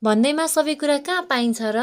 भन्दैमा सबै कुरा कहाँ पाइन्छ र?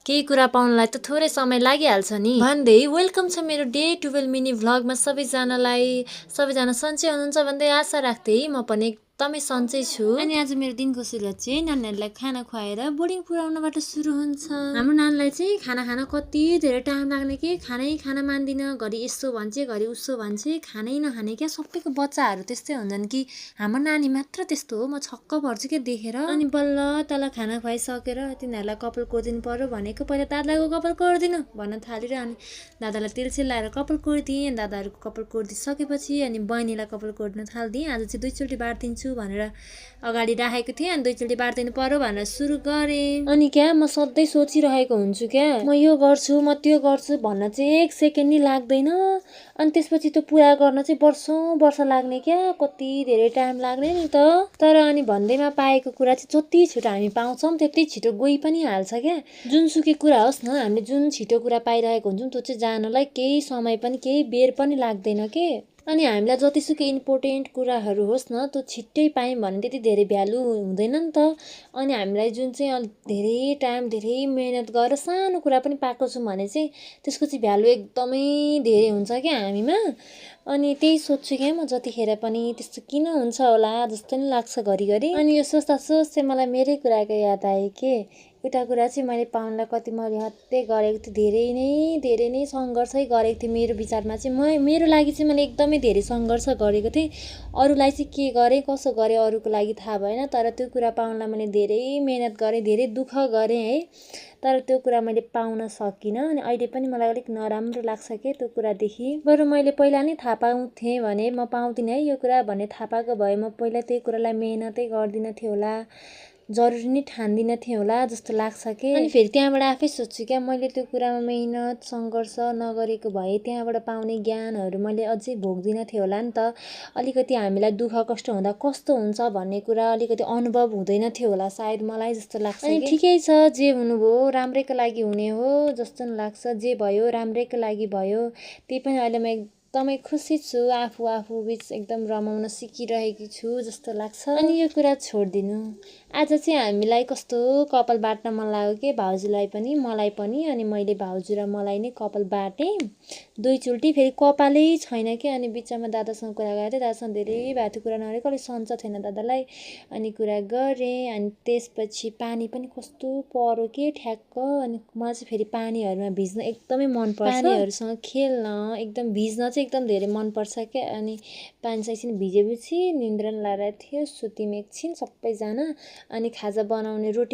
केही कुरा पाउनलाई त थोरै समय लागिहाल्छ नि भन्दै वेलकम छ मेरो डे 12 मिनी भ्लगमा सबैजना सन्चै हुनुहुन्छ भन्दै आशा राख्दै म पनि एकदमै सन्चै छु। अनि आज मेरो दिनको सुरुवात चाहिँ नानीहरूलाई खाना खुवाएर बोर्डिङ पुर्याउनबाट सुरु हुन्छ। हाम्रो नानीलाई चाहिँ खाना खान कति धेरै टाइम लाग्ने कि खाना मान्दिन, घरि यसो भन्छ घरि उसो भन्छ, खानै नखाने क्या। सबैको बच्चाहरू त्यस्तै हुन्छन् कि हाम्रो नानी मात्र त्यस्तो हो। म छक्क पर्छु क्या देखेर। अनि बल्ल तल खाना खुवाइसकेर तिनीहरूलाई कपाल कोरिदिनु पर्यो भनेको पहिला दादाको कपाल कोरिदिनु भन्न थालेर अनि दादालाई तेलसेल लाएर कपाल कोरिदिएँ। अनि दादाहरूको कपाल कोरिदिइसकेपछि अनि बहिनीलाई कपाल कोरिदिन थालिदिएँ। आज चाहिँ 2 चोटि बाटिदिन्छु भनेर अगाडि राखेको थिएँ। अनि 2 चोटि बाटिदिनु पर्यो भनेर सुरु गरेँ। अनि क्या म सधैँ सोचिरहेको हुन्छु क्या, म यो गर्छु म त्यो गर्छु भन्न चाहिँ 1 सेकेन्ड नि लाग्दैन। अनि त्यसपछि त्यो पुरा गर्न चाहिँ वर्ष लाग्ने क्या, कति धेरै टाइम लाग्ने नि त। तर अनि भन्दैमा पाएको कुरा चाहिँ जति छिटो हामी पाउँछौँ त्यति छिटो गइ पनि हाल्छ क्या। जुनसुकै कुरा होस् न, हामीले जुन छिटो कुरा पाइरहेको हुन्छौँ त्यो चाहिँ जानलाई केही समय पनि केही बेर पनि लाग्दैन के। अनि हामीलाई जतिसुकै इम्पोर्टेन्ट कुराहरू होस् न, त्यो छिट्टै पायौँ भने त्यति धेरै भ्यालु हुँदैन नि त। अनि हामीलाई जुन चाहिँ धेरै टाइम धेरै मेहनत गरेर सानो कुरा पनि पाएको छौँ भने चाहिँ त्यसको चाहिँ भ्यालु एकदमै धेरै हुन्छ क्या हामीमा। अनि त्यही सोध्छु क्या म जतिखेर पनि, त्यस्तो किन हुन्छ होला जस्तो नि लाग्छ घरिघरि। अनि यो सोच्दा चाहिँ मलाई मेरै कुराको याद आयो के। एउटा कुरा चाहिँ मैले पाउनलाई कति मैले हत्ते गरेको थिएँ, धेरै नै सङ्घर्षै गरेको थिएँ। मेरो विचारमा चाहिँ मेरो लागि चाहिँ मैले एकदमै धेरै सङ्घर्ष गरेको थिएँ। अरूलाई चाहिँ के गरेँ कसो गरेँ अरूको लागि थाहा भएन, तर त्यो कुरा पाउनलाई मैले धेरै मेहनत गरेँ, धेरै दुःख गरेँ है। तर त्यो कुरा मैले पाउन सकिनँ। अनि अहिले पनि मलाई अलिक नराम्रो लाग्छ के त्यो कुरादेखि। बरु मैले पहिला नै थाहा पाउँथेँ भने म पाउँदिनँ है यो कुरा भन्ने थाहा पाएको भए म पहिला त्यही कुरालाई मेहनतै गर्दिनँ थिएँ होला, जरुरी नै ठान्दिनँ थिएँ होला जस्तो लाग्छ के। अनि फेरि त्यहाँबाट आफै सोध्छु क्या, मैले त्यो कुरामा मेहनत सङ्घर्ष नगरेको भए त्यहाँबाट पाउने ज्ञानहरू मैले अझै भोग्दिनँ थिएँ होला नि त। अलिकति हामीलाई दुःख कष्ट हुँदा कस्तो हुन्छ भन्ने कुरा अलिकति अनुभव हुँदैन थियो होला सायद, मलाई जस्तो लाग्छ। अनि ठिकै छ, जे हुनुभयो राम्रैको लागि हुने हो जस्तो नि लाग्छ। जे भयो राम्रैको लागि भयो। त्यही पनि अहिले म एकदमै खुसी छु, आफू बिच एकदम रमाउन सिकिरहेकी छु जस्तो लाग्छ। अनि यो कुरा छोडिदिनु, आज चाहिँ हामीलाई कस्तो कपाल बाट्न मन लाग्यो कि भाउजूलाई पनि मलाई पनि। अनि मैले भाउजू र मलाई नै कपाल बाटेँ 2 चोटि। फेरि कपालै छैन कि। अनि बिचमा दादासँग कुरा गरेको थिएँ, दादासँग धेरै भएको थियो कुरा नगरेको, अलिक सन्चो थिएन दादालाई। अनि कुरा गरेँ। अनि त्यसपछि पानी पनि कस्तो पऱ्यो कि ठ्याक्क। अनि मलाई चाहिँ फेरि पानीहरूमा भिज्न एकदमै मनपर्छ, पानीहरूसँग खेल्न एकदम भिज्न चाहिँ एकदम धेरै मनपर्छ क्या। अनि पानीसँग एकछिन भिजेपछि निन्द्रा लागिरहेको थियो, सुत्यौँ एकछिन सबैजना। अनि खाजा बनाउने रोटी